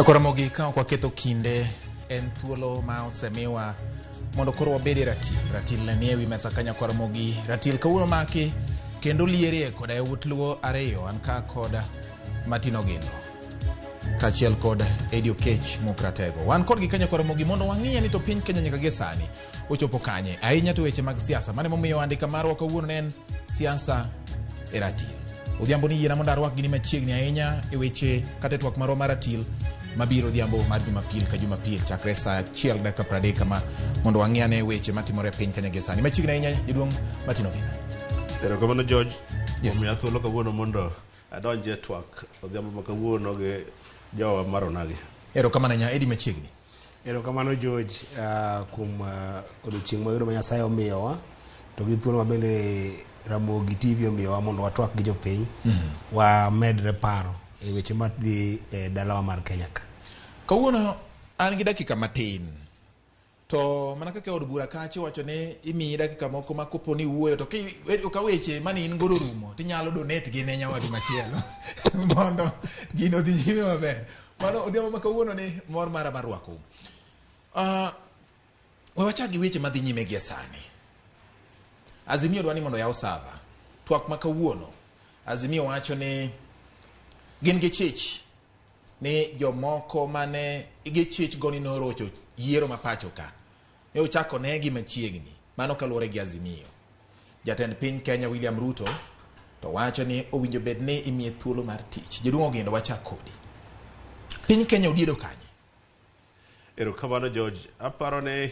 Koro ka ok waketho kinde en thuolo ma osemiwa mondo koro wabed e ratil. Ratil ne nie wi mesa ka nyakwar Ramogi. Ratil kawuono maki kendo lierie koda yawuot Luo ariyo an ka kod Martin Ogindo kaachiel kod Eddie Okech Mokratego. Wan kodgi ka nyakwar Ramogi mondo wang'iye ni to piny Kenya nyaka gie sani ochopo kanye ahinya to weche mag siasa. Mano emomiyo andika marwa kawuono ne en siasa e ratil. Odhiambo ni yiena mondo arwak gini machiegni ahinya e weche kata e twak marwa mar ratil mabiro odhiambo mar Jumapil ka Jumapil chakre saa 1:30 kama mondo wang'i ane weche matimore e piny Kenya gie sani. Machiegni ahinya jaduong' Martin Ogindo. Erokamano George Yes. kuom miya thuolo kawuono mondo adonj e twak odhiambo ma kawuono gi jowa mar onagi. Erokamano ahinya Eddie machiegni. Erokamano George kuom odiochieng' mayudo ma Nyasaye omiyowa to gi thuolo ma bende Ramogi TV omiyowa mondo watwak gi jopiny wamedre paro e weche madhi e dalawa mar Kenya ka. Kawuono an gi dakika matin to mana kaka e od bura kacha iwacho ni imiyi dakika moko ma kopo ni iwuoyo to ka weche mane in godo orumo tinyalo donate gi ne nyawadu machielo mondo gino odhi nyime maber. Mano odhiambo ma kawuono ni mor mara mar rwakou. We wachak gi weche madhi nyime gie sani. Azimio dwa ni mondo oyaw sava. Twak ma kawuono Azimio wacho ni gin gi chich ni jomoko mane gichich go ni norocho yiero ma pacho ka ne ochako negi machiegni. Mano kaluwore gi Azimio. Jatend piny Kenya William Ruto to wacho ni owinjo bed ni imiye thuolo mar tich. Jaduong' Ogindo wachak kodi. Piny Kenya odiedo kanye? Erokamano George. Aparo ni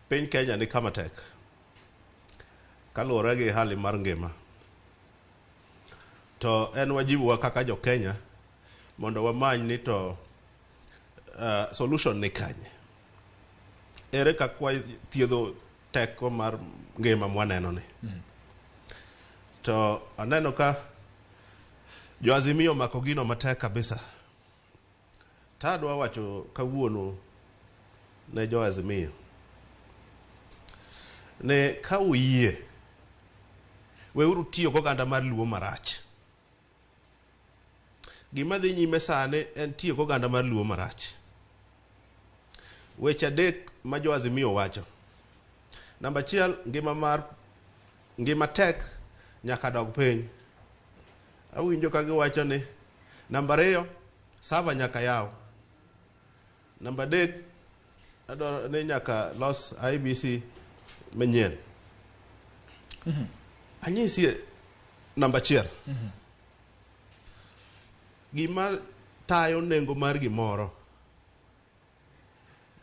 piny Kenya ni kama tek kaluwore gi hali mar ngima. To en wajibu wa kaka jo Kenya mondo wamany ni to solution ni kanye. Ere kaka wathiedho teko mar ngima mwaneno ni. To aneno ka jo Azimio omako gino matek kabisa. Tadwa wacho kawuono ne jo Azimio ne ka uyie weuru tiyo goganda mar Luo marach. Gima dhi nyime sani en tiyo goganda mar Luo marach. Weche adek ma jo Azimio wacho. Namba achiel, ngima mar ngima tek nyaka dog piny. Awinjo ka giwacho ni namba ariyo, sava nyaka yaw. Namba adek, adwaro ni nyaka los IEBC manyien. Anyisie namba achiel. Gima tayo nengo mar gimoro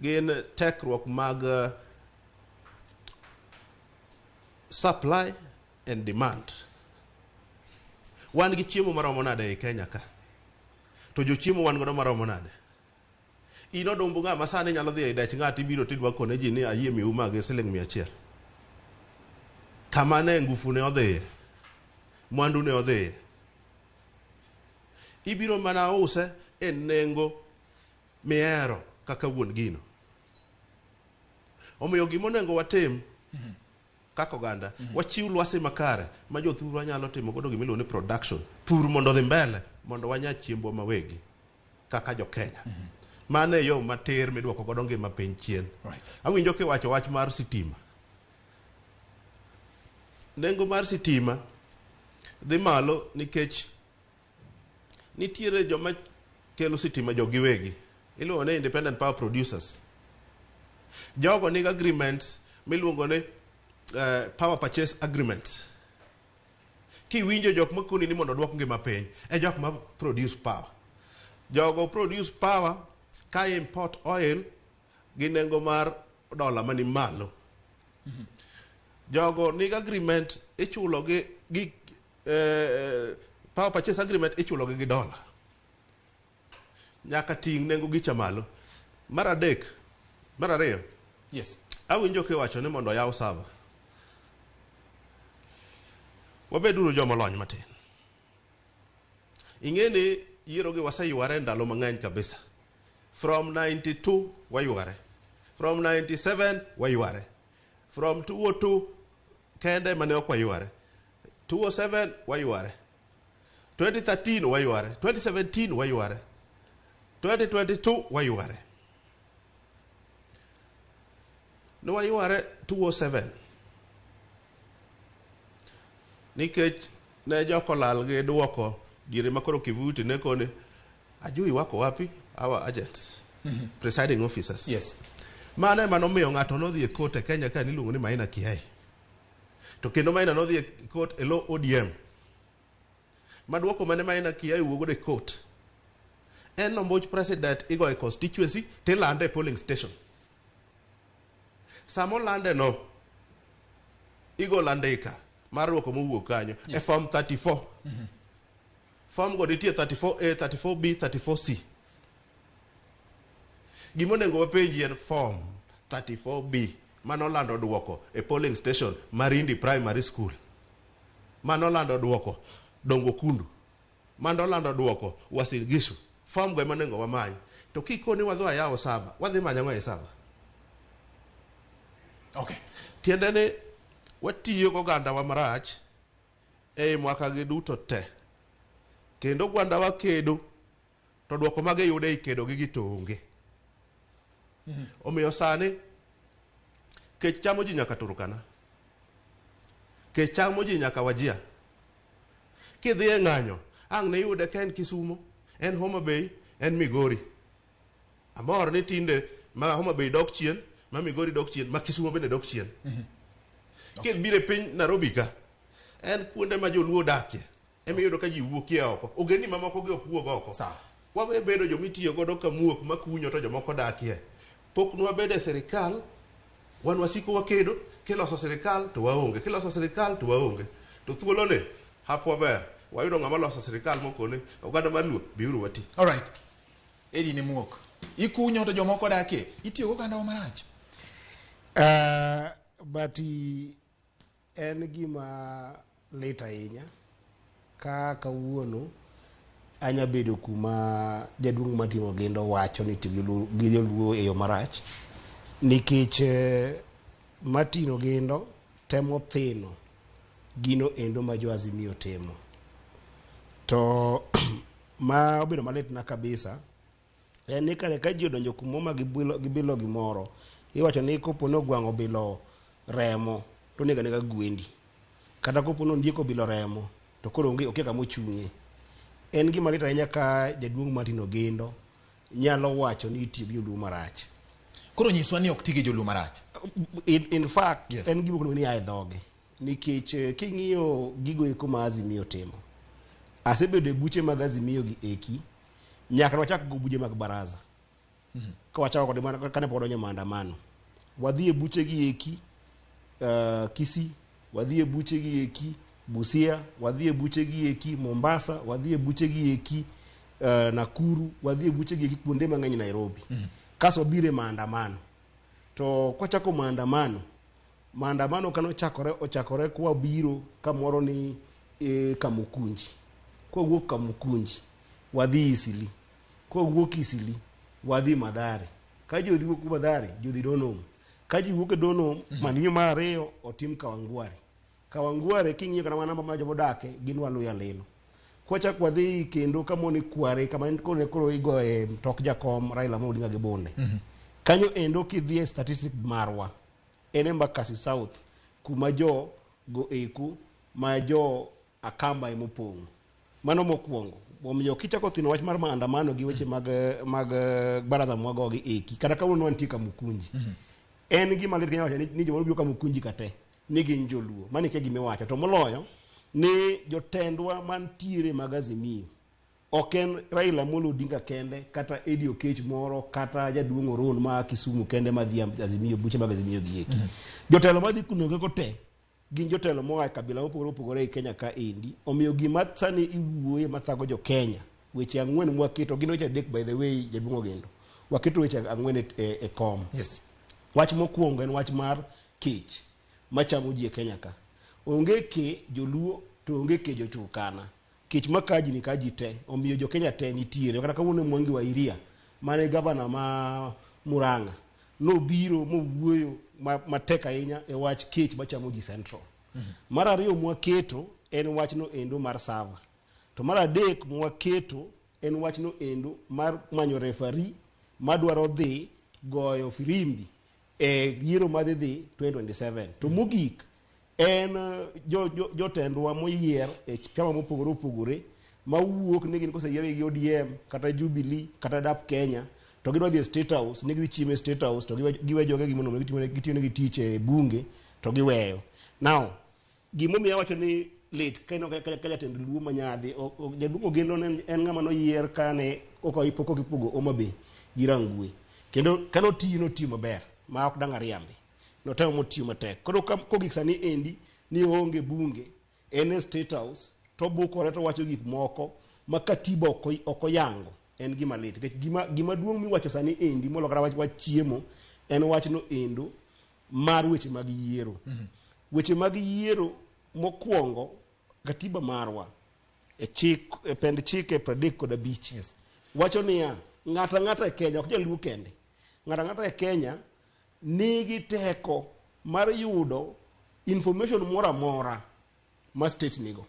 gin tekruok mag supply and demand. Wan gi chiemo maromo nade ei Kenya ka? To jochiemo wan godo maromo nade? In odumbu ng'ama sani nyalo dhi e dech ng'ato ibiro tidwa kone ji ni ayie miu ma gi siling 100. Kama ne ngufu ne odhiye, mwandu ne odhiye. Ibiro mana use e nengo mihero kaka wuon gino. Omiyo gima onego watim kaka oganda, wachiw lwasi makare ma jothurwa nyalo timo godo gima iluongo ni production, pur mondo odhi mbele mondo wanya chiembwa mawegi kaka jo Kenya. Mano e yo matir midwoko godo ngima piny chien. Awinjo kiwacho wach mar sitima. Nengo mar sitima dhi malo nikech nitiere joma kelo sitima jog giwegi. Iluongo ni independent power producers. Jogo nigi agreements miluongo ni power purchase agreements. Kiwinjo jok makoni ni mondo odwok ngima piny, e jok ma produce power. Jogo produce power ka import oil gi nengo mar dola mani malo. Jogo nigi agreement ichulo gi power purchase agreement ichulo gi dola. Nyaka ting' nengo gicha malo. Mar adek, mar ariyo. Yes. Awinjo kiwacho ni mondo oyaw server. Wabeduru joma olony matin. Ing'e ni yiero gi waseyware ndalo mang'eny kabisa. From 92 wayware. From 97 wayware. From 202 kende mane ok wayware. 207 wayware. 2013 wayware. 2017 wayware. 2022 wayware. Ne wayware 207 nikech ne jok olal gi duoko diere ma koro Kivuti ne kone ajui wako wapi our agents presiding officers. Yes. Mano ema nomiyo ng'ato nodhi e court e Kenya ka niluongo ni Maina Kiai. To kendo Maina nodhi e court e lo ODM. Maduoko mane Maina Kiai wuogo e court en nombuch president igo e constituency tilande e polling station. Sama olande no, igolo andika mar duoko mowuok kanyo e form 34. Form go nitie 34A, 34B, 34C. Gima onego wapenji en form 34B manolando duoko e polling station Marindi Primary School. Manolando duoko Dongo Kundu. Manolando duoko Uasin Gishu. Form go ema onego wamany. To kikoni wadhi wayawo saba, wadhi manyo ang'o e saba? Okay. Tiende ni watiyo gogandawa marach ei mwaka gi duto te. Kendo ogwandawa kedo to duoko magiyudo ei kedo gi to onge. Omiyo sani kech chamo ji nyaka Turkana. Kech chamo ji nyaka Wajir. Kidhi e ng'anyo, ang' ne yude ka en Kisumo, en Homa Bay, en Migori. Amor ni tinde ma Homa Bay dok chien, ma Migori dok chien, ma Kisumo bende dok chien. Kibiro e piny Nairobi ka, en kuonde ma joluo odakie. Ema iyudo ka ji wuokie oko. Ogendni mamoko gi ok wuog oko. Sawa. Wawe bedo jomitiyo godo ka muok makunyo to jomoko dakie. Pok nwabedo e sirikal, wan wasiko wakedo, kiloso sirikal to waonge, kiloso sirikal to waonge. To thuoloni, hapwa ber, wayudo ng'ama loso sirikal mokone, oganda mar Luo, biuru wati. All right. Edi ne muok. Ikunyo to jomoko dakie. Itiyo gogandawa marach. But en gima lit ahinya ka kawuono anya bedo kuma jaduong' Martin Ogindo wacho ni tiyo gi joluo e yo marach nikech Martin Ogindo temo thino gino endo ma jo Azimio timo. To ma obedo malitna kabisa en ni kare ka ji odonjo kumo ma gibilo gimoro, iwacho ni kopo ni ogwang' obilo remo to onego anega gwendi, kata kopo ni ondiek obilo remo to koro onge okia kama ochung'ie. En gima lit ahinya ka jaduong' Martin Ogindo nyalo wacho ni itiyo gi joluo marach. Koro nyiswa ni ok ti gi joluo marach. In fact, Yes. en gima ok ni a e dhoge nikech king'iyo gigo eko ma Azimio timo, asebedo e buche mag Azimio gi eki nyaka wachak go buche mag baraza. Ka wachako kode mana kane pod wadonjo e maandamano, wadhi e buche gi eki Kisii, wadhi e buche gi eki Busia, wadhi e buche gi eki Mombasa, wadhi e buche gi eki Nakuru, wadhi e buche gi eki kuonde mang'eny Nairobi. Kaso wabiro e maandamano. To kwachako maandamano, maandamano kane ochakore, ochakore kwabiro kamoro ni Kamukunji. Kwawuok Kamukunji, wadhi Isili. Kwawuok Isili, wadhi Mathare. Ka ji odhi wuok Mathare, ji odhi Donholm. Ka ji wuok e Donholm, manyo mar ariyo otim Kawangware. Kawangware king'iyo kata mana namba mar joma odake gin Waluya lilo. Kwachak wadhi kendo kamoni Kware, kama koro koro igoye mtok jakom Raila Amolo Odinga gi bunde. Kanyo endo kidhi e statistic marwa, en Embakasi South kuma jo go eko ma jo Akamba emopong'o. Mano mokwongo. Omiyo kichako thino wach mar maandamano gi weche mag baraza mwagogi eki, kata kawuono wantie Kamukunji. En gima lit Kenya wacho ni joma obiro Kamukunji ka te ni gin joluo. Mano e gima iwacho. To moloyo ni jotendwa mantiere mag Azimio ok en Raila Amolo Odinga kende, kata Eddie Okech moro, kata jaduong' Oron ma Kisumu kende madhi Azimio, buche mag Azimio gi eki. Jotelo madhi kuno go te gin jotelo moa e kabila mopogore opogore e Kenya ka endi. Omiyo gima sani iwuoye mathago jo Kenya, weche ang'wen mwaketo, gin weche adek by the way jaduong' Ogindo. Waketo weche ang'wen e kom. Yes. Wach mokwongo en wach mar kech machamo ji e Kenya ka. Onge ke joluo to onge ke jo Turkana. Kech makaji ni kaji te, omiyo jo Kenya te nitiere. Kata kawuono Mwangi wa Iria, mane gavana ma Murang'a, nobiro mowuoyo matek ahinya e wach kech machamo ji Central. Mar ariyo mwaketo en wachno endo mar sava. To mar adek mwaketo en wachno endo mar manyo referee madwaro dhi goyo firimbi e yiero madhi dhi 2027. To mogik en jotendwa moyier e chama mopogore opogore mawuok ni gin koseyier gi ODM kata Jubilee kata DAP Kenya to gidwa dhi e State House ni gidhi chiemo e State House to giwe jogegi mondo gitiyonegi tich e bunge to giweyo. Now, gimomiyo awacho ni lit ka ineno ka jatend Luo ma nyadhi jaduong' Ogendo ne en ng'ama noyier kane pok ok ipogo Homa Bay gi Rangwe kendo kane otiyo notiyo maber ma ok dang' ariambi notemo motiyo matek. Koro kogik sani endi ni oonge bunge en e State House to obukore to owacho gik moko ma katiba ok oyango en gima lit nikech gima duong' miwacho sani endi molo kata wach chiemo en wachno endo mar weche mag yiero. Weche mag yiero mokwongo katiba marwa e chik e pend chike 35 wacho niya ng'ato ang'ata e Kenya ok jaluo kende ng'ato ang'ata e Kenya nigi teko mar yudo information moro amora ma state nigo.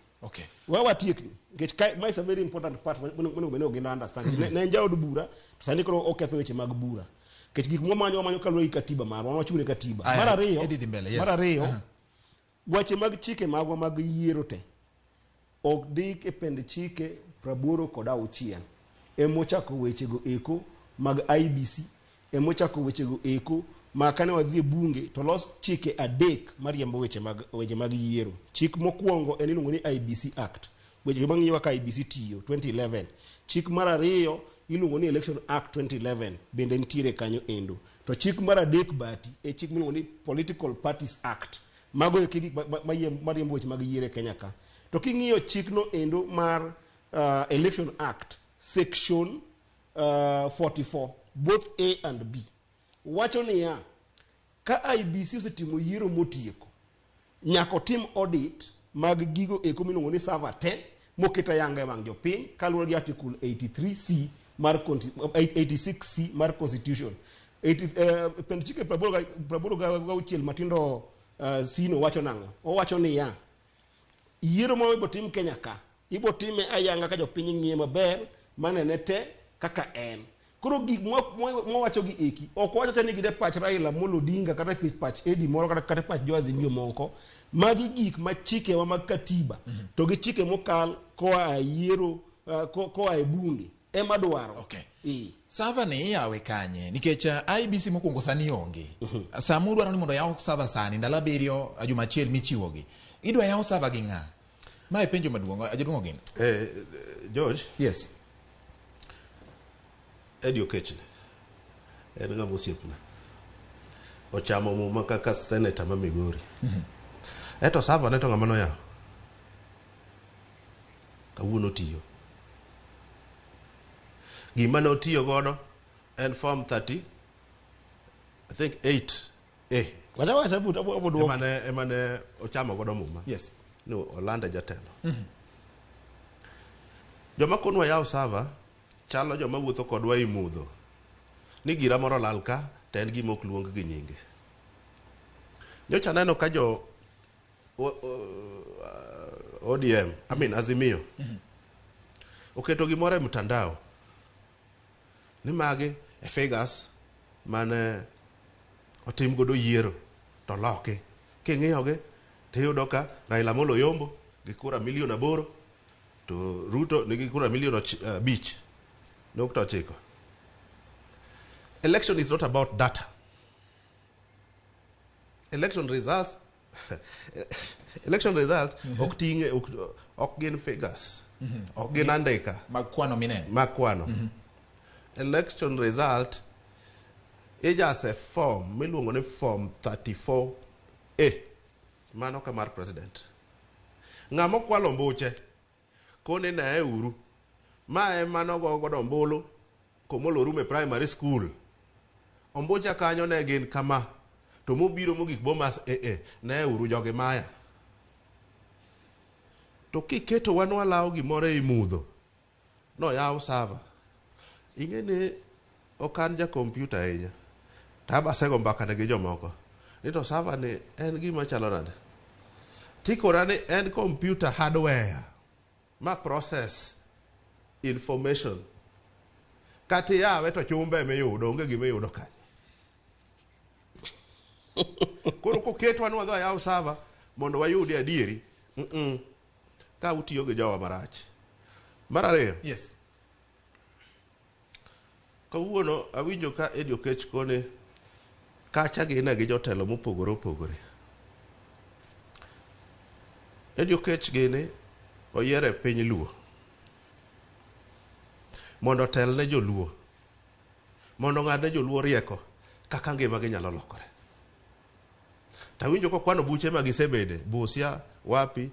We watiekni nikech ma is a very important part monego bed ni oganda understand. Ne en jaod bura to sani koro oketho weche mag bura nikech gik mwamanyo wamanyo kaluwore gi katiba marwa, wan wachung' ne katiba. Aya, Mar ariyo, Eddie dhi mbele, yes. mar ariyo weche mag chike magwa mag yiero te ok dik e pend chike 86 emochako wechego eko mag IEBC emochako wechego eko ma kane wadhi e bunge to los chike adek mariembo weche mag yiero. Chik mokwongo en iluongo ni IEBC Act, weche mang'iyo kaka IEBC tiyo 2011. Chik mar ariyo iluongo ni Election Act 2011 bende nitiere kanyo endo. To chik mar adek bati e chik miluongo ni Political Parties Act. Mago e gik mariembo weche mag yiero e Kenya ka. To king'iyo chikno endo mar Election Act section 44 both A and B wacho niya ka IEBC osetimo yiero motieko nyaka otim audit mag gigo eko miluongo ni server te moket ayanga e wang' jopiny kaluwore gi article 83C mar 86C mar constitution 80, pend chike 86 matindo C no wacho nang'o? Owacho niya yiero ma ibo tim Kenya ka ibo time ayanga ka jopiny ng'iye maber manene te kaka en. Koro gik mwawacho gi eki ok wacho ni gin e pach Raila Amolo Odinga kata e pach Eddie moro kata pach jo Azimio moko. Magi gik ma chikewa mag katiba to gi chike mokal koa e yiero koa e bunge ema dwaro. Server ni iyawe kanye? Nikech IEBC mokwongo sani onge. Sama udwaro ni mondo yaw server sani ndalo 7 juma achiel michiwogi. Idwa yaw server gi ng'a? Ma e penjo maduong', jaduong' Oginda. George. Yes. Eddie Okechni en ng'ama osiepna. Ochamo muma kaka senator ma Migori. Eto server ne to ng'ama noyawo? Kawuono otiyo. Gima ne otiyo godo en form 30 I think 8A. Wacha wacha but abo duoko. Ema ne ochamo godo muma. Ni olande jatelo. Joma konwa yawo server chalo joma wuotho kodwa e mudho. Ni gira moro olal ka to en gima ok luong gi nyinge. Nyocha aneno ka jo ODM, I mean Azimio, oketo gimoro e mtandao ni magi e figures mane otim godo yiero to loki. King'iyogi tiyudo ka Raila Amolo oyombo gi kura milion 8 to Ruto nigi kura milion 5.9. Election is not about data. Election results ok ting' ok gin figures. Ok gin andika. Mag kwano mineno. Mag kwano. Election result ijase form miluongo ni form 34A. Mano ka mar president. Ng'ama okwalo ombuche kone neye uru. Ma ema nogo godo ombulu komolorume primary school. Ombucha kanyo ne gin kama. To mobiro mogik Bomas AA ne uru jogi maya. To kiketo wan walawo gimoro ei mudho, noyaw server. Ing'e ni ok an ja kompyuta ahinya. To aba asego mbaka ne gi jomoko. Ni to server ni en gima chalo nade? Tikora ni en computer hardware ma process information. Kata iyawe to chumbe emiyudo, onge gima iyudo kanyo. Koro koketwa ni wadhi wayaw server mondo wayudi adieri, Ka utiyo gi jowa marach. Mar ariyo, Yes. Kawuono awinjo ka Eddie Okech kone kacha gine gi jotelo mopogore opogore. Eddie Okech gini oyier e piny Luo mondo otel ne joluo, mondo ong'ad ne joluo rieko kaka ngimagi nyalo lokore. Tawinjo kokwano buche ma gisebede Busia, wapi.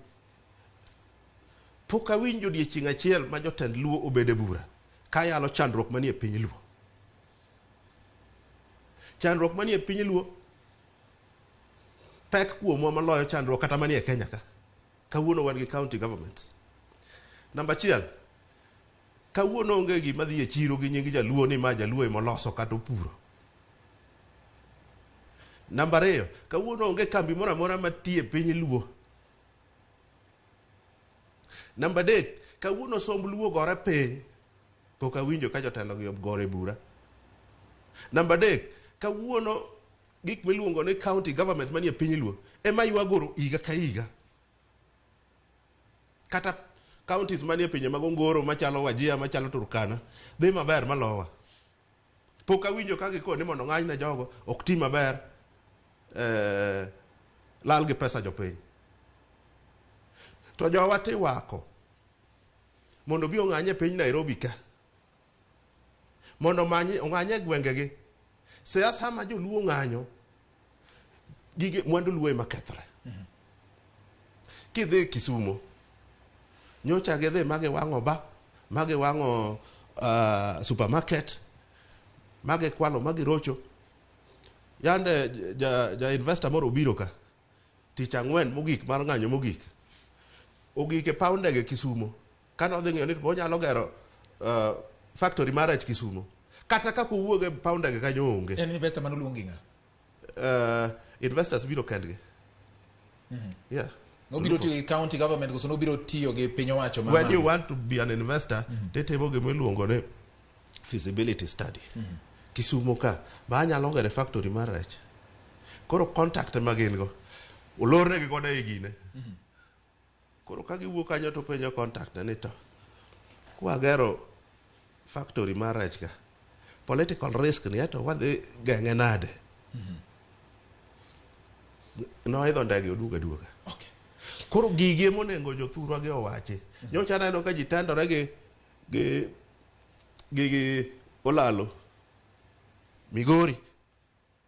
Pok awinjo odiechieng' achiel ma jotend Luo obede bura kayalo chandruok manie piny Luo. Chandruok manie piny Luo pek kuomwa maloyo chandruok kata manie Kenya ka. Kawuono wan gi county government. Namba achiel, kawuono onge gima dhi e chiro gi nying jaluo ni ma jaluo ema oloso kata opuro. Namba ariyo, kawuono onge kambi moro amora matiyo e piny Luo. Namba adek, kawuono somb Luo gore piny, pok awinjo ka jotelo gi ogore bura. Namba adek, kawuono gik miluongo ni county governments manie piny Luo ema ywagoro higa ka higa. Kata counties manie pinje mag Ongoro machalo Wajir, machalo Turkana dhi maber malowa. Pok awinjo ka gikone ni mondo ng'any ne jogo ok ti maber, lal gi pesa jopiny. To jowa tiwako mondo obi ong'any e piny Nairobi ka, mondo ong'any e gwengegi. Siasa ma joluo ng'anyo, gige mwandu Luo ema kethre. Kidhi Kisumo, nyocha gidhi ma giwang'o ba, ma giwang'o supermarket, ma gikwalo, ma girocho. Yande ja investor moro obiro ka, tich ang'wen mogik mar ng'anyo mogik. Ogik e paw ndege Kisumo. Kane odhi ng'iyo ni onyalo gero factory mar rech Kisumo. Kata kaka owuog e paw ndege kanyo onge. En investor mane oluongi ng'a? Investors biro kendgi. Yeah. Nobiro tiyo gi county government koso nobiro tiyo gi piny owacho ma When you want to be an investor, titimo gima iluongo ni feasibility study. Kisumo ka, ba anyalo gero factory mar rech. Koro contact ma gin go, olornegi godo e gine. Koro ka giwuok kanyo to penjo contact ni to kwagero factory mar rech ka, political risk ni eto wadhi geng'e nade? Noidho ndege oduogo aduoga. Okay. Koro gigi ema onego jothurwa gi owachi. Nyocha aneno ka ji tendore gi Olalo Migori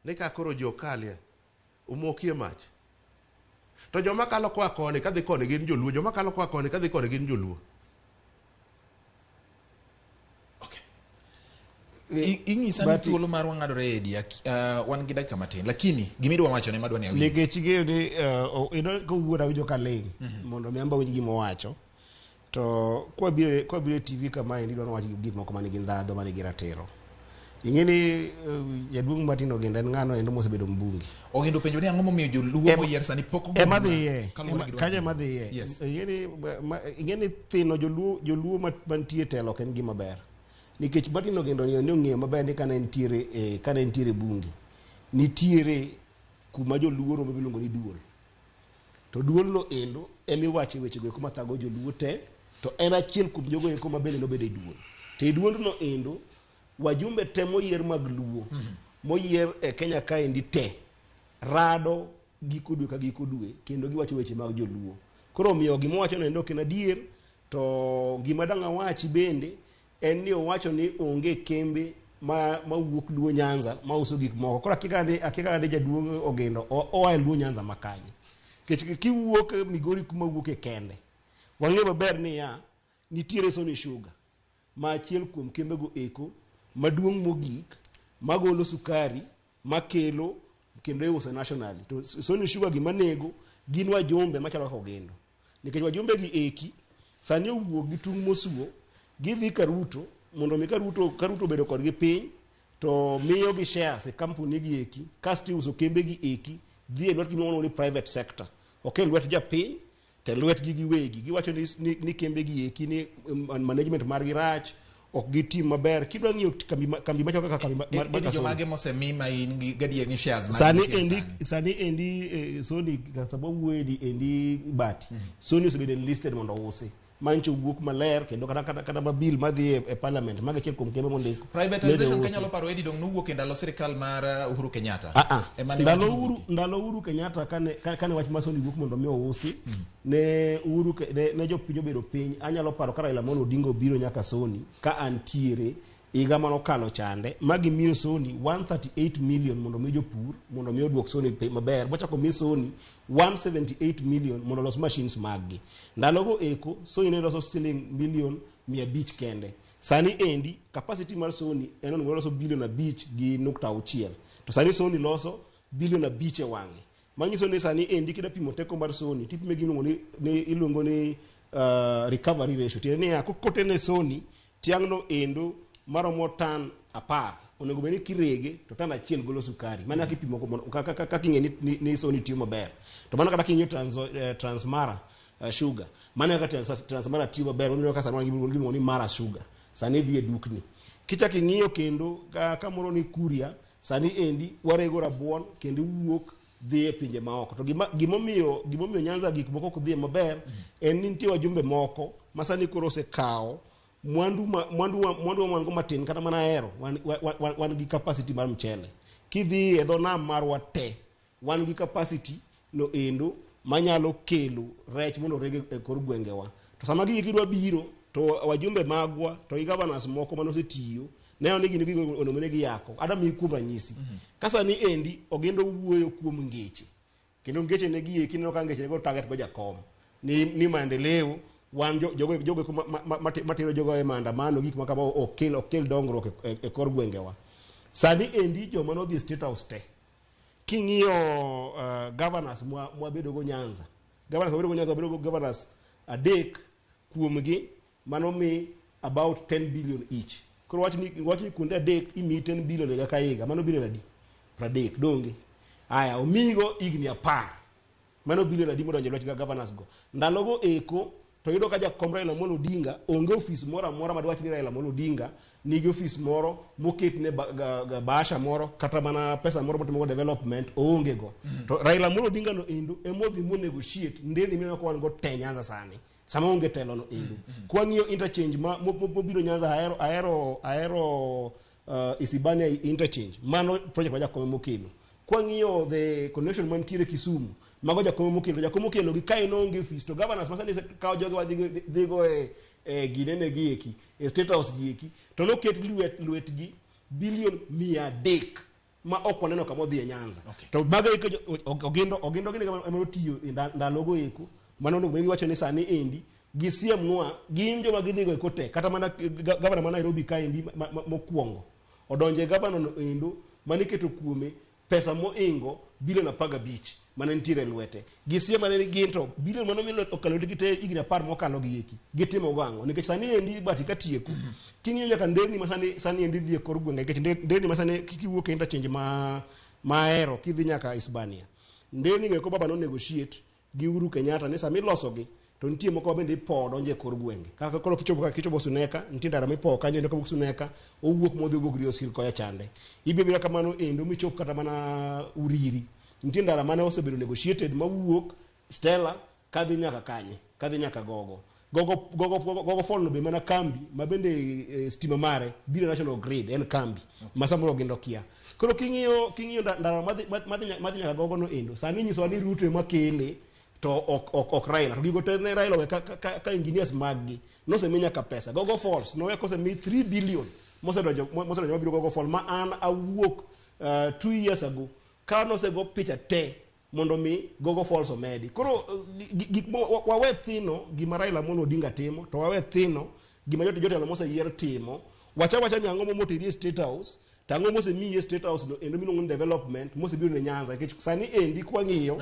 ni ka koro ji okalie omokie mach. To joma kalo koa koni kadhi koni gin joluo, joma kalo koa koni kadhi koni gin joluo. Okay. Inyisa ni thuolo marwa ng'adore Edi, wan gi dakika matin, lakini gimidwa wacho ne madwa ni awinj. Nikech ing'eyo ni kowuoyo awinjo ka ling' mondo mi amba winj gima owacho. To kwabiro e TV kama endi idwa ni wach gik moko manigi ndhadhu, manigi ratiro. Ing'e ni jaduong' Martin Ogindo en ng'ano endo mosebedo mbunge. Ogindo penjo ni ang'o momiyo joluo moyier sani pok ogoyo Ema bura dhiye, kaluwore gi dwaro kanyo ema dhiye. Yes. Ing'e ni thino joluo mantie e telo ok en gima ber. Nikech Martin Ogindo ni ong'eyo maber ni kane entiere bunge, nitiere kuma joluo romo miluongo ni duol. To duolno endo ema iwache wechego eko mathago joluo te, to en achiel kuom jogo eko ma bende nobedo e duol. To e duondno endo, wajumbe te moyier mag Luo, moyier e Kenya kaendi te, rado giko dwe ka giko dwe, kendo giwacho weche mag joluo. Koro omiyo gima owacho no endo ok en adier, to gima dang' awachi bende en ni owacho ni onge kembe ma wuok Luo Nyanza ma uso gik moko. Koro akia ni jaduong' Ogindo oa e Luo Nyanza ma kanye. Nikech kiwuok Migori kuma wuok e kende, wang'eyo maber niya, nitiere Sony Sugar ma achiel kuom kembego eko maduong' mogik magolo sukari makelo kendo iuso nationally. To Sony Sugar gima nego gin wajumbe machalo kaka Ogindo. Nikech wajumbe gi eki sani owuok gi tung' mosuo, gidhi ka Ruto mondo mi ka Ruto obedo kodgi piny to miyo gi shares e kampuni gi eki, kasto iuso kembe gi eki dhi e lwet gima iluongo ni private sector. Ok e lwet japiny, te lwetgi giwegi giwacho ni, ni, ni kembe gi eki ni management margi rach, ok gitim maber. Kidwa ng'iyo kambi, kambi machalo kaka kambi ma Edi Sony. jomage mosemi ma in gi gadier ni shares magi Sani nitie endi sani? Sani endi Sony sababu wuoyedi endi bati Sony osebedo enlisted mondo ousi mancho wuok maler kendo kata ma bill madhi e parliament mago achiel kuom kembe mondik Privatization nede usi. Kanyalo paro Edi dong nowuok e ndalo sirikal mar Uhuru Kenyatta. Ah, ah. Ema ne Ndalo wach Uhuru nowuokie. Ndalo Uhuru Kenyatta kane wach mar Sony wuok mondo mi ousi ne Uhuru ne jopiny obedo piny. Anyalo paro ka Raila Amolo Odinga obiro nyaka Sony ka antiere higa manokalo chande ma gimiyo Sony 138 million mondo mi jopur mondo mi oduok Sony maber, mochako mi Sony 178 million mondo olos machines maggi. Ndalogo eko Sony ne loso siling milion 500 kende. Sani endi capacity mar Sony en onego loso bilion 5.6, to sani Sony loso bilion 5 e wang'e, manyiso ni sani endi kida pimo teko mar Sony tipime gi iluongo ni iluongo ni recovery ratio, tiende niya kotene Sony tiang'no endo maromo tan 10 onego bed ni kirege to tan 1 golo sukari. Mano kaka ipimo kaka ing'e ni Sony tiyo maber. To mano kata king'iyo Transmara Sugar, mano kaka Transmara tiyo maber, omiyo kaka sani wan gi gimiluongo ni Mara Sugar sani dhi e dukni. Kichak ing'iyo kendo kamoro ni Kuria sani endi warego rabuon kendo wuok dhi e pinje maoko. To gimomiyo Nyanza gik moko ok dhi maber en ni nitie wajumbe moko ma sani koro osekawo mwandu ma wan go matin. Kata mana Ahero wan gi capacity mar mchele. Kidhi e dho nam marwa te wan gi capacity no endo manyalo kelo rech mondo oreg e kor gwengewa. To sama gigi kidwa biro to wajumbe magwa to gi governors moko manosetiyo neno ni gin gigo onego bed ni giyako. Adwa miyi kuom ranyisi ka sani endi Ogindo wuoyo kuom ngeche kendo ngeche ne gi eki ineno ka ngeche go target go jakom ni maendeleo wan jogo eko matero jogo e maandamano gik ma kama ok kel dongruok e kor gwengewa. Sani endi joma nodhi e State House te king'iyo governors mwabedo go Nyanza, governors mwabedo go Nyanza, wabedo go governors adek kuomgi mano mi about 10 billion each. Koro wach ni kuonde adek imiyi 10 billion higa ka higa, mano billion adi? 30 donge? Aya, omiyigo higni 10, mano billion adi modonjo e lwet governors go? Ndalogo eko to yudo ka jakom Raila Amolo Odinga onge ofis moro amora madwach ni Raila Amolo Odinga nigi ofis moro moketne bahasha moro kata mana pesa moro motimogo development oonge go. To Raila Amolo Odinga no endo emodhi monegotiate nderni mineno ka wan go te Nyanza sani sama onge telo no endo. Kwang'iyo interchange ma mobiro Nyanza, Ahero Isibania interchange, mano project ma jakom mokelo. Kwang'iyo the connection mantiere Kisumu, mago jakom mokelo. To jakom mokelo gi ka en onge ofis to governors ma sani kawo joge wa dhigo e ginene gi eki e State House gi eki to noket lwetgi bilion 300 ma ok waneno kama odhi e Nyanza. To mago eko Ogindo gini ema notiyo e ndalogo eko mano onego bed ni giwacho ni sani endi gisiemnwa gin joma gidhigo eko te. Kata mana gavana ma Nairobi kaendi mokwongo odonje gavana no endo maniketo kuome pesa moingo bilion 15 mane nitiere e lwete, gisiema ne gin to bilion mane omi okalo lwetgi te higni 10 mokalo gi eki gitimo go ang'o? Nikech sani endi bati katieko king'iyo nyaka nderni ma sani endi dhi e kor gwenge, nikech nderni ma sani kiwuok e interchange ma Ahero kidhi nyaka Hispania, nderni go eko baba no negotiate gi Uhuru Kenyatta ni sama ilosogi to nitie moko ma bende ipowo donjo e kor gwenge. Kaka koro kichopo Suneka, nitie ndara mipowo kanyo endo kawuok Suneka owuok modhi owuok Rio Sil koya chande. Ibiro biro kamano endo michop kata mana Uriri, nitie ndara mane osebedo negotiated mawuok Stella kadhi nyaka kanye, kadhi nyaka Gogo. Gogo Fall no be mana kambi ma bende stima mare biro national grid, en kambi ma samoro Ogindo kia. Koro king'iyo ndara madhi nyaka Gogo no endo sani nyisowa ni Ruto ema kele to ok Raila. To gigo te ne Raila owe ka engineers mag gi nosemi nyaka pesa. Gogo Falls nowe kosemi 3 billion mosedonjo mabiro Gogo Falls ma an awuok 2 years ago ka nosego picha te mondo mi Gogo Falls omedi. Koro gik wawe thino gima Raila Amolo Odinga timo, to wawe thino gima jotelo moseyier timo. Wacha wacha ni ang'o moteri e State House, to ang'o mosemiyi e State House no endo miluongo ni development mosebiro ne Nyanza? Nikech sani endi kwang'iyo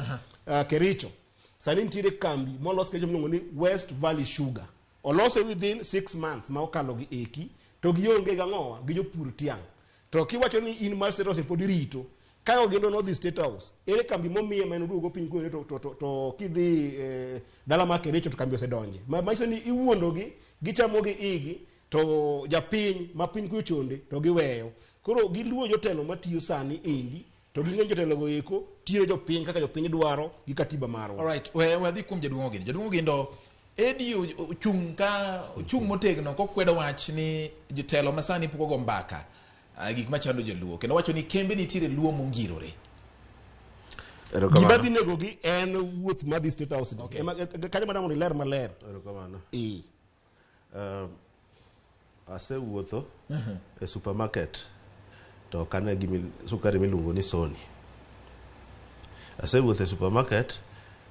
Kericho sani nitiere kambi molos Kericho miluongo ni West Valley Sugar, olose within 6 months ma okalo gi eki to gionge gang'owa gi jopur tiang'. To kiwacho ni in mar State House pod irito. Ka Ogindo nodhi State House, ere kambi momiye ma en oduogo piny kuno to kidhi dala mar Kericho to kambi osedonje. Manyiso ni iwuondogi, gichamo gi igi, to japiny ma piny kuyo chonde to giweyo. Koro giluwo jotelo matiyo sani endi, to ging'e jotelo go eko tiyo jopiny kaka jopiny dwaro gi katiba marwa. Alright, we wadhi kuom jaduong' Ogindo. Jaduong' Ogindo, Edi ochung' ka ochung' motegno kokwedo wach ni jotelo masani pok ogo mbaka gik machando joluo kendo wacho ni kembe nitiere luo mongirore. Gima dhi negogi en wuoth madhi State House ni. Okay. Ema kanyo madwa mondo iler maler. Erokamano. Eh. Asewuotho e supermarket to ok ane gimi sukari miluongo ni Sony. Asewuotho e supermarket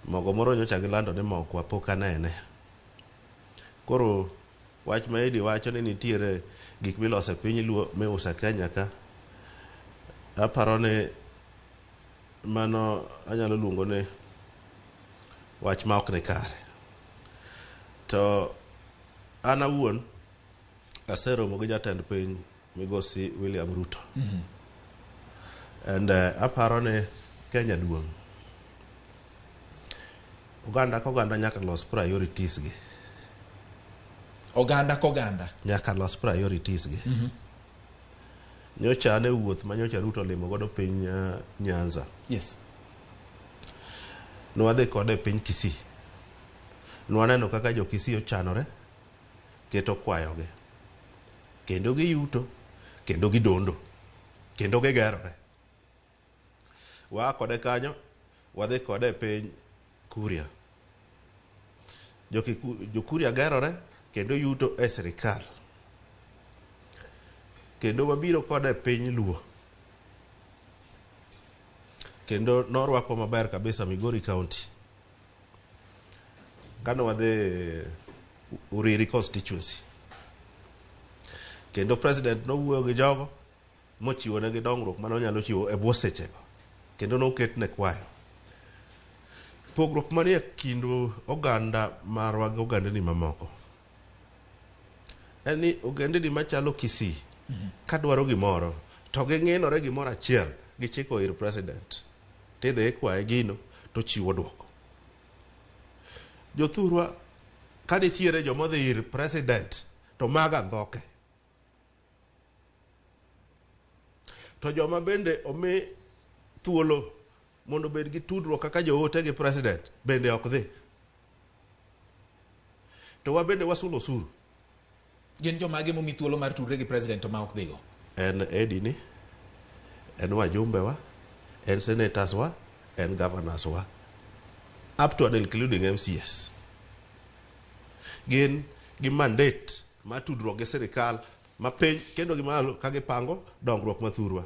mogo moro nyocha gilando ni mokwa pok anene. Koro wach ma Edi wacho ni nitiere gik miloso e piny Luo miuso e Kenya ka, aparo ni mano anyalo luongo ni wach ma ok ni kare. To an awuon aseromo gi jatend piny migosi William Ruto. And aparo ni Kenya duong'. Oganda ka oganda nyaka los priorities gi. Oganda koganda. Nyaka los priorities gi. Nyocha an e wuoth ma nyocha Ruto olimo godo piny Nyanza. Yes. Nwadhi kode e piny Kisii. Nwaneno kaka jo Kisii ochanore keto kwayogi. Kendo giyuto, kendo gidondo, kendo gigerore. Waa kode kanyo, wadhi kode e piny Kuria. Jo Kuria gerore kendo yuto e sirikal. Kendo wabiro kode e piny Luo. Kendo norwako maber kabisa Migori County. Kane wadhi Uriri constituency. Kendo president nowuoyo gi jogo mochiwo negi dongruok mane onyalo chiwo e bwo sechego. Kendo noketne kwayo. Pogruok manie kind oganda marwa gi ogandni mamoko en ni ogendni machalo Kisii kadwaro gimoro to ging'inore gimoro achiel gichiko ir president tidhi ikwaye gino tochiwo duoko. Jothurwa ka nitiere jomodhi ir president to maga ndhoke. To joma bende omi thuolo mondo obed gi tudruok kaka joote gi president bende ok dhi. To wabende wasulo osuru. Gin jomage momi thuolo mar tudre gi president to ma ok dhigo? En Edi ni, en wajumbe wa, en senators wa, en governors wa, up to and including MCAs. Gin gi mandate mar tudruok gi sirikal mapiny kendo gi malo ka gipango dongruok mathurwa.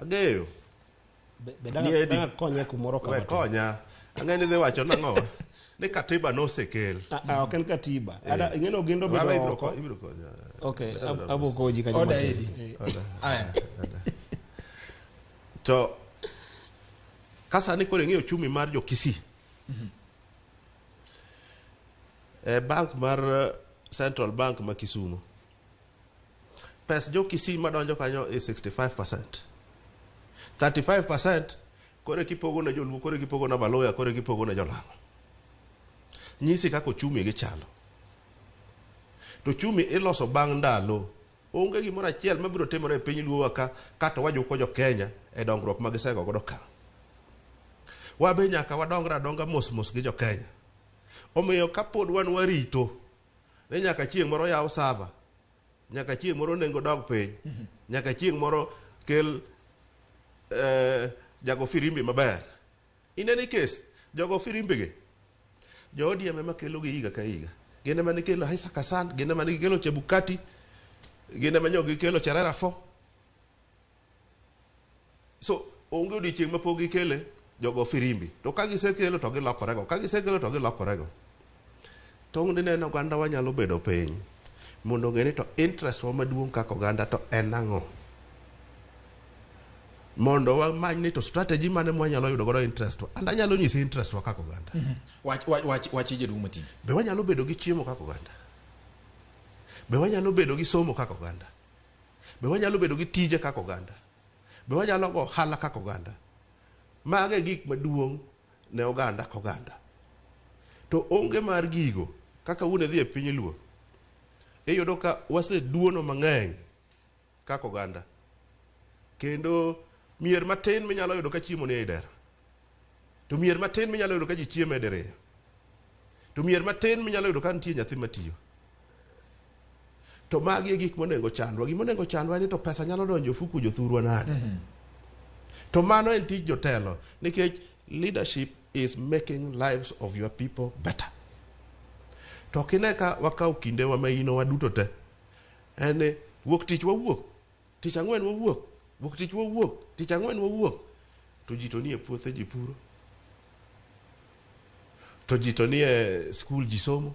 Ang'eyo Be Ni Edi. dang' konye kumoro we kama. konya ang'e ni dhi wacho nang'o ni katiba nosekel. Ah, ah, ok en katiba. Ada ing'e ni Ogindo Baba, bedo ibiro oko. ibiro konya. Okay, abo koji kanyo. Oda matin. Edi. Eh. Aya. To ka sani koro ing'iyo uchumi mar jo Kisii e bank mar Central Bank ma Kisumu pes jo Kisii madonjo kanyo is 65%. 35% koro kipogo ne joluo, koro kipogo ne Baluya, koro kipogo ne jolang'o. Nyisi kaka uchumi gi chalo. To uchumi iloso bang' ndalo. Onge gimoro achiel mabiro timore e piny luowa ka kata wajuko jo Kenya e dongruok ma gisego godo ka. Wabe nyaka wadongre adonga mos mos gi jo Kenya. Omiyo kapod wan warito ni nyaka chieng' moro yaw sava, nyaka chieng' moro nengo dog piny, nyaka chieng' moro kel jago firimbi maber. In any case, jogo firimbi gi jo ODM ema kelo gi higa ka higa. Gin ema gikelo Isaac Hassan, gin ema gikelo Chebukati, gin ema nyo gikelo Cherera 4. So onge odiochieng' ma pok gikele jogo firimbi. To ka gisekelo to gilokorego, ka gisekelo to gilokorego. Tong' dineno oganda wa nyalo bedo piny mondo ong'e ni to interest wa maduong' kaka oganda to en ang'o. Mondo wamany ni to strategy mane mwanyalo yudo godo interest wa. And anyalo nyisi interest wa kaka oganda. Wach wach wach wach jaduong' Matin. Be wanyalo bedo gi chiemo kaka oganda? Be wanyalo bedo gi somo kaka oganda? Be wanyalo bedo gi tije kaka oganda? Be wanyalo go ohala kaka oganda? Mago e gik maduong' ne oganda koganda. To onge mar gigo kaka un idhi e piny Luo, iyudo ka waseduono mang'eny kaka oganda. Kendo mier matin minyalo yudo ka chiemo ni ei dera. To mier matin minyalo yudo ka ji chiemo e diriyo. To mier matin minyalo yudo ka nitie nyathi matiyo. To magi e gik monego chandwa. Gima onego chandwa en ni to pesa nyalo donjo e ofuku jothurwa nade. To mano en tij jotelo nikech leadership is making lives of your people better. To ok ine ka wakawo kindewa ma inowa duto te. En ni wuok tich wawuok, tich ang'wen wawuok, wuok tich wawuok, tich ang'wen wawuok. To ji to nie puothe ji puro. To ji to nie skul ji somo.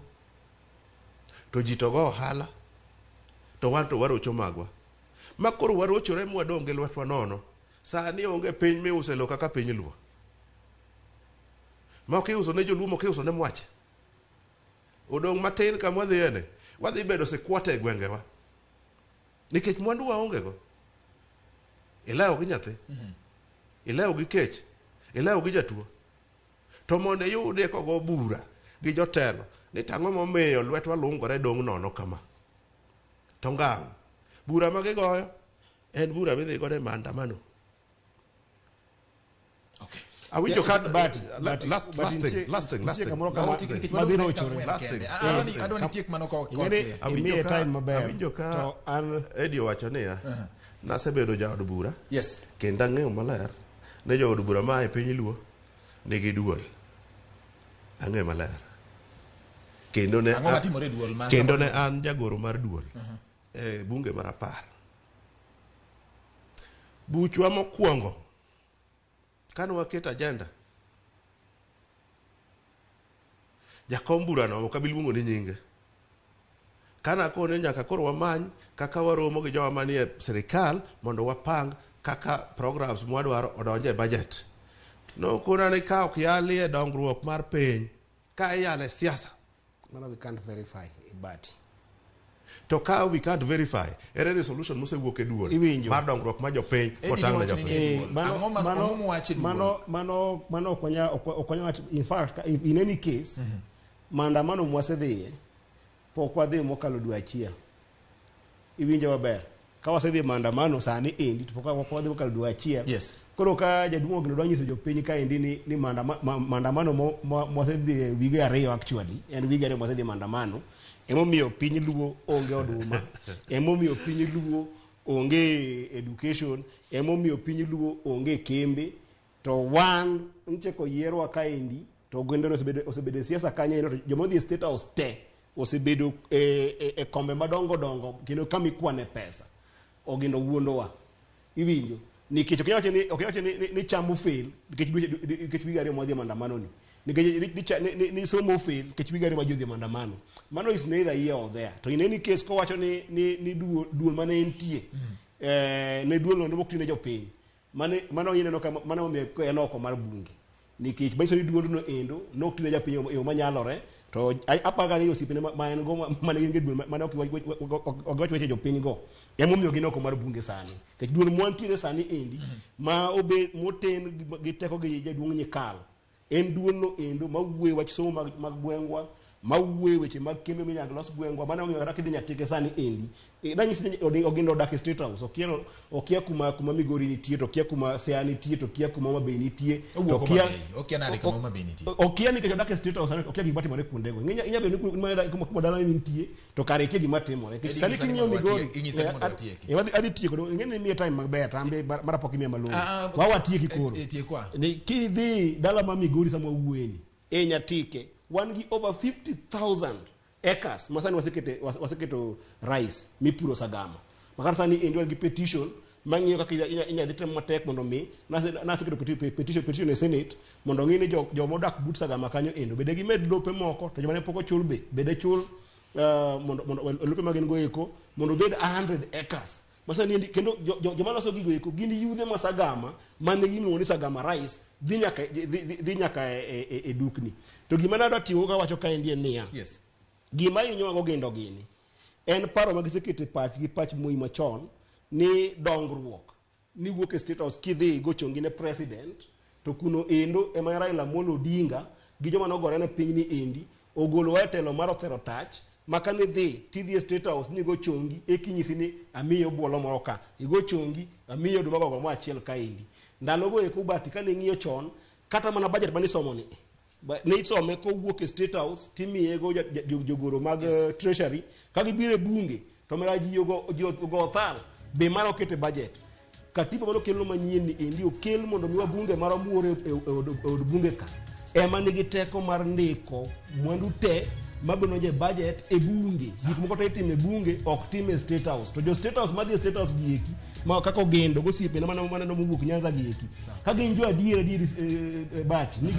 To ji to go ohala. To wan to warocho magwa. Ma koro warochore mwadong' gi lwetwa nono. Sani onge piny miuse lowo kaka piny Luo. Mok iuso ne joluo, mok iuso ne mwache. Odong' matin kama wadhiye ni, wadhi bedo sikwota e gwengewa. Nikech mwandu waonge go. Ilewo gi nyathi. Ilewo gi kech. Ilewo gi jatuo. To mondo iyudie kogo bura gi jotelo ni tang'o momiyo lwetwa lungore dong' nono kama. To ngang'. Bura ma gigoyo en bura midhi godo e maandamano. Okay. Awinjo ka But- last but last thing nitie- last thing last nitie thing kamoro kama- last thing. Madhi rochore. Last thing. Adwa ni tiek mano ka Ing'e ni Awinjo imiye ka- time maber. awinjo ka- To an Eddie owacho niya, nasebedo jaod bura Yes. kendo ang'eyo maler ni jood bura ma e piny Luo nigi duol. Ang'eyo maler. Kendo ne Ang'o matimore e duol ma kendo ne an jagoro mar duol e bunge mar apar. Buchwa mokwongo kane waketo agenda jakom burano ok abi luongo ni nyinge kane akone nyaka koro wamany kaka waromo gi jowa manie sirikal mondo wapang kaka programs mwadwaro odonje e budget nokona ni ka ok yalie dongruok mar piny ka iyale siasa mano we can't verify but to ka we can't verify ere resolution mosewuok e duol Iwinjo. mar dongruok mar jopiny Eddie motang' ne niwacho ni jopiny nie duol. Ang'o ma- ang'o mowacho e duol? mano ok wanya ok wanya wacho in fact if in any case maandamano mwasedhiye pok wadhi mokalo dwe achiel iwinjo maber ka wasedhi e maandamano sani endi to pok pok wadhi mokalo dwe achiel Yes. koro ka jaduong' Ogino dwa nyiso jopiny kaendi ni, ni maandamano mwasedhi e wige ariyo actually en wige ariyo mwasedhi e maandamano emomiyo piny luo onge oduma emomiyo piny luo onge education emomiyo piny luo onge kembe to wan nche koyierwa kaendi to oganda osebedo e siasa kanyo endo to joma odhi e state house te osebedo e kombe madongo dongo kendo kama ikwane pesa Ogindo wuondowa iwinjo nikech ok iwacho ni ok iwacho ni cham ofail nikech nikech wige ariyo mwadhi e maandamano ni nikech ni somo ofail nikech wige ariyo ma ji odhi e maandamano mano is neither here or there to in any case kowacho ni duol mane entie ne duol no mok tine jopiny mane mano ineno ka mano omiyo en oko mar bunge nikech manyiso ni duondno endo nok tine japiny e yo manyalore to apaga ni osiepene ma en go mane gin go e duol mane ok giwach weche jopiny go emomiyo gin oko mar bunge sani nikech duol mwantiere sani endi ma obe moten gi teko gi jaduong' Nyikal en duolno endo mawuoyo wach somo mag gwengwa mawuoyo weche mag kembe minyalo los gwengwa mano omiyo kata kidhi Nyatike sani endi danyisi ni Ogindo odak e State House okia kuma Migori nitie to okia kuma Siaya nitie to okia kuma Homa Bay nitie to Owuok Homa okia Bay, okia nade kama Homa Bay nitie. Okia nikech odak e State House sani okia gik matimore kuondego inya bedo ni kuma dalani nitie to kare ikia gima timore nikech Eddie, sani nyisa ni king'iyo mondo Migori watiek- inyisa ni mondo watieki. adhi tieko ing'e ni imiye time maber to an be mara pok imiya malong'o Ah, ah, wa watieki koro tiekwa. Ni kidhi dala ma Migori sama wawuoyeni e Nyatike wan gi over 50,000 acres ma sani waseketo rice mipuro Sagama makata sani endi wan gi petition mang'iyo kaka inya dhi temo matek mondo mi naseketo petition e Senate mondo ong'i ni joma odak but Sagama kanyo endo bede gimed lope moko to joma ne pok ochul be bede chul mondo lope ma gin go eko mondo obed 100 acres masani endi kendo joma loso gigo eko gin yudhe ma Sagama mane gimiluongo ni Sagama rice dhi nyaka e dukni to gima nadwa tiyo kawacho kaendi en niya Yes. gima hinyowa go Ogindo gini en paro ma giseketo e pachgi pach Moi machon ni dongruok ni wuok e State House kidhi igo chongi ne president to kuno endo ema Raila Amolo Odinga gi joma nogore ne piny ni endi ogolowa e telo mar othero tach ma kane dhi tidhi e State House ni igo chongi ekinyisi ni amiyi obuolo moro ka igo chongi amiyi oduma gogo mo achiel ka endi ndalogo eko Bati kane ing'iyo chon kata mana budget mane isomo ni ne isome kowuok e State House timiyego jogoro mag treasury ka gibiro e bunge to mera ji ogo othal be mara okete budget katiba mano kelno manyien ni endi okel mondo mi wabunge marwa muore e od bunge ka ema nigi teko mar ndiko mwandu te mabiro donjo e budget e bunge gik moko te itimo e bunge ok tim e State House to jo State House madhi e State House gi eki ma kaka Ogendo gosiepene mana maneno mowuok Nyanza gi eki ka gin jo adier adier Bati ni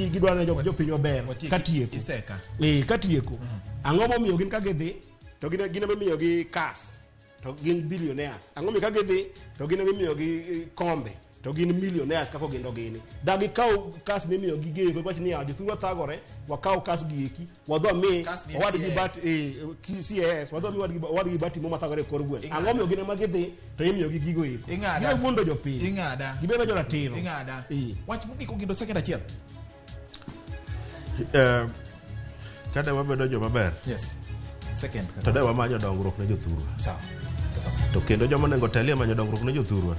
gidwaro ne jopiny maber katieko Iseka. Katieko ang'o momiyo gin ka gidhi to gin ema imiyogi kas to gin billionaires ang'o momiyo ka gidhi to gin ema imiyogi kombe to gin millionaires kaka Ogendo gini da gikaw kas mimiyogi gi wach niya jothurwa thagore wakaw kas gi eki wadhi wami Kas ni owadgi CS. Bat CAS wadhi wami owadgi Bati mo mathagore e kor gweng' ang'o momiyo gin ema gidhi to imiyogi gigo eko Ing'ada. giwuondo jopiny Ing'ada. gibedo joratiro Ing'ada. Wach mogik Ogindo second achiel. Kane wabedo joma ber Yes. Second. to ne wamanyo dongruok ne jothurwa Sawa. to kendo joma onego telie manyo dongruok ne jothurwa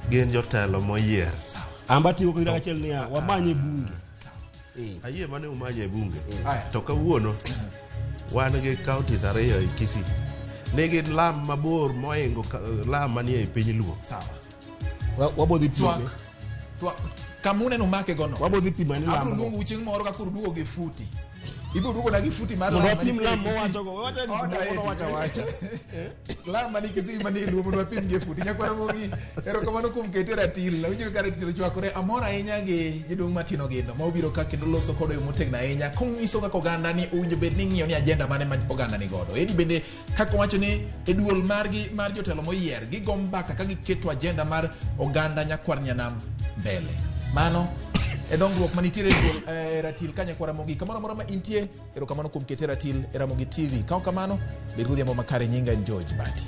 gin jotelo moyier. Sawa. Amba tiyo kod achiel niya wamanye bunge. Ayie mane umanye e bunge. Aya. To kawuono wan gi counties ariyo e Kisii nigi lam mabor moingo lam manie e piny Luo. Sawa. Wabodhi pime. Twak. Twak. Kamuneno make gono. Wabodhi pime ni Abro lam. luongo chieng' moro ka koro duogo gi futi. Ibiro duogo na gi futi mar Mondo lam wapim manitiere lam Kisii. mowachogo. Wawacho gik Oda moko edi. wacho awacha. Lam mani Kisii manie Luo mondo wapim gi e futi. Nyakwara Ramogi, erokamano kuom kete ratil. Awinjo ka ratil ochwakore. Amor ahinya gi jaduong' Martin Ogindo ma obiro ka kendo loso kodo e yo motegno ahinya konyiso kaka oganda ni owinjo bed ni ng'iyo ni agenda mane ma oganda ni godo. Edi bende kaka owacho ni e duol margi mar jotelo moyier gigo mbaka ka giketo agenda mar oganda nyakwar nyanam mbele. Mano e dongruok manitiere e duol ratil ka nyakwar Ramogi. Kamoro amora ma intie, erokamano kuom kete ratil e Ramogi TV. Ka ok kamano, bed godhiambo makare. Nyinga en George Bati.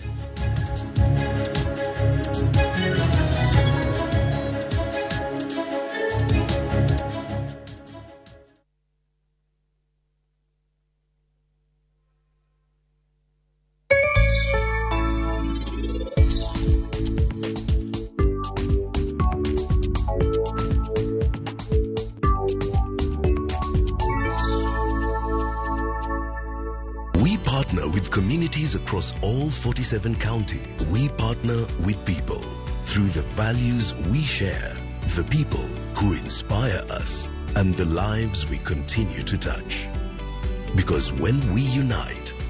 We partner with communities across all 47 counties. We partner with people through the values we share, the people who inspire us, and the lives we continue to touch. Because when we unite,